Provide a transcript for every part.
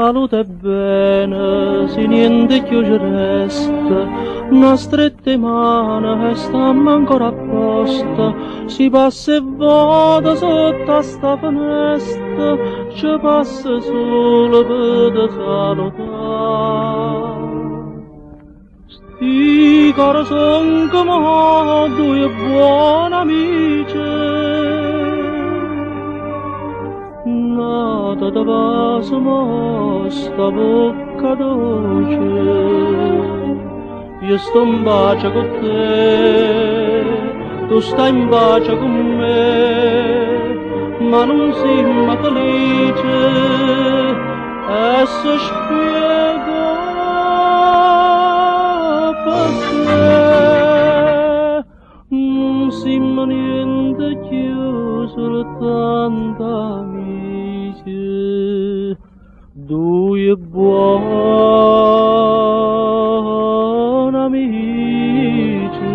Salute e bene, si niente cchiù ce resta, na stretta 'e mano e stammo ancora a posto. Si passa e vota sotto a sta fenesta, ce passa sulo pe te salutà. Sti core song comme duje buone amice, N'ata te vasa mo sta vocca doce, Io sto 'npace cu te, tu stai 'npace cu me, ma nun simmo felice e se spiega pecché nun simmo niente cchiù sultanto amice, duje buone amice.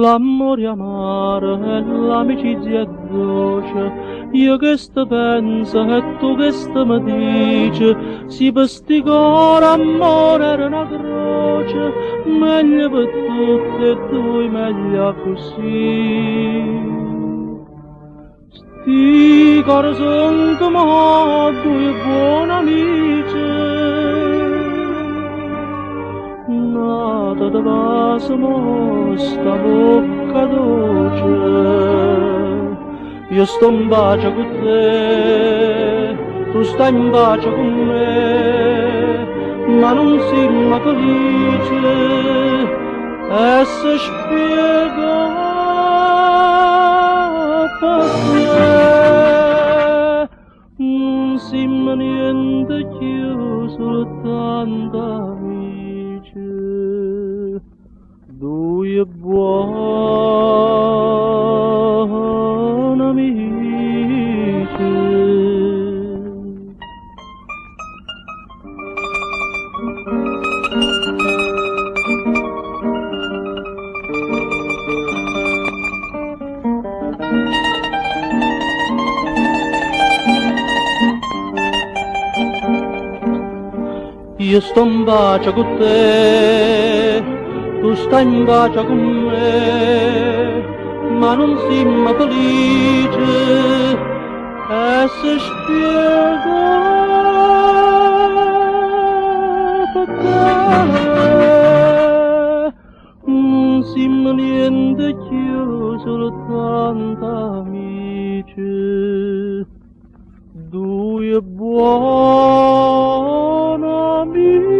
L'ammore è amaro e l'amicizia è doce, io chesto penso e tu chesto me dice, si pe sti core ammore era na croce, meglio pe tutte e duje, meglio accussì. Sti core song comme duje buone amice, N'ata te vasa mo sta vocca doce, Io sto 'npace cu te, tu stai 'npace cu me, ma nun simmo felice e se spiega pecché nun simmo niente cchiù sultanto amice, duje buone amice. Io sto 'npace cu te, tu stai 'npace cu me, ma nun simmo felice e se spiega pecché nun simmo niente cchiù sultanto amice, duje buone amice.